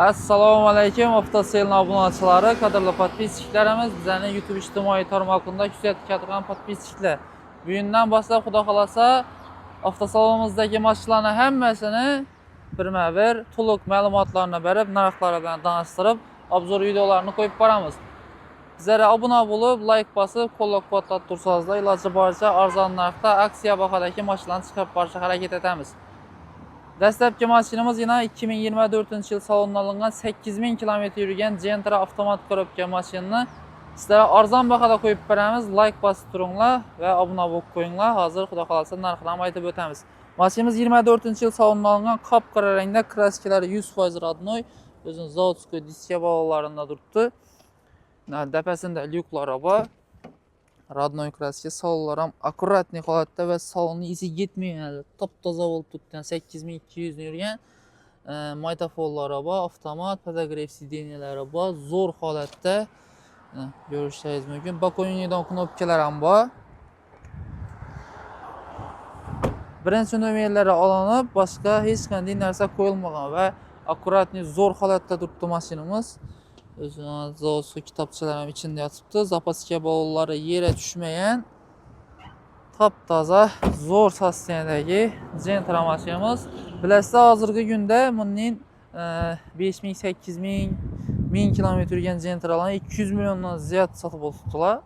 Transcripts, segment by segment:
Assalomu alaykum Avtoselni obunachiları, qadrli подписчик larimiz, bizlarni YouTube ijtimoiy tarmoqida kuzatib turgan подписчик lar. Bugundan boshlab, xudo xolasa, avtosalonimizdagi mashinalarning hammasini birma-bir to'liq ma'lumotlarni berib, narxlari bilan tanishtirib, обзор videolarini qo'yib boramiz. Bizlarga obuna bo'lib, layk bosib, qo'llab-quvvatlab tursangizlar, iloji boricha arzon narxda, aksiya bahadagi mashinalarni chiqarib borishga harakat etamiz. Dastlabki mashinamiz yana 2024 yil salondan olingan, 8000 km yurgan Gentra avtomat коробка mashinani sizlarga arzon bahada qo'yib beramiz. Layk bosib turinglar va obuna bo'lib qo'yinglar. Hozir, xudo xolasa, narxini ham aytib o'tamiz. Mashinamiz 24 yil salondan olingan, qop-qora rangda, краска lari 100% родной. O'zining заводской diska ballonlarida turibdi. Dapasida lyuklari bor. Родной краска, salonlar ham аккуратный holatda va salonni isi ketmagan, top toza bo'lib turibdi. 8200 yurgan. Magnitofonlari bor, avtomat, подогрев сиденья lari bor, zo'r holatda. Ko'rishingiz mumkin. Боковой knopkalar ham bor. Birinchi nomerlari olinib, boshqa hech qanday narsa qo'yilmagan va аккуратный, zo'r holatda turibdi mashinamiz. O'zini заводской kitobchalar ham ichida yotibdi. Запаска ballonlari yere tushmagan. Top toza, zo'r состояние dagi Gentra mashinamiz. Bilasizlar, hozirgi kunda buning 5000, 8000, 1000 kilometr yurgan Gentralarni 200 milliondan ziyod sotib olibdilar.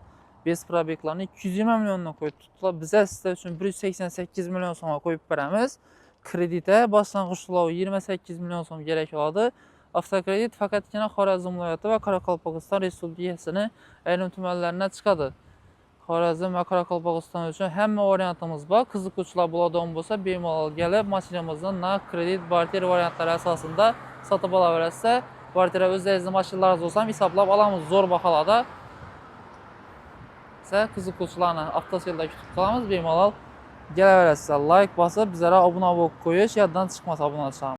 Без пробег larni 220 milliondan qo'yib tutdilar. Biz sizlar uchun 188 million so'mga qo'yib beramiz. Kreditga boshlang'ich to'lov 28 million so'm kerak bo'ladi. Avtokredit faqatgina Xorazm viloyati va Qoraqalpog'iston Respublikasini ayrim tumanlaridan chiqadi. Xorazm va Qoraqalpog'iston uchun hamma variantimiz bor. Qiziquvchilar bo'ladigan bo'lsa, bemalol kelib mashinamizni naqd, kredit, barter variantlari asosida sotib olaverasizlar. Barter o'zingizni mashinalaringiz bo'lsa ham hisoblab olamiz zo'r baholarda. Esa qiziquvchilarni avtoselda kutib qolamiz, bemalol kelaverasizlar. Layk bosib, bizlarga obuna bo'lib qo'yish yoddan chiqmasa, obunachilar.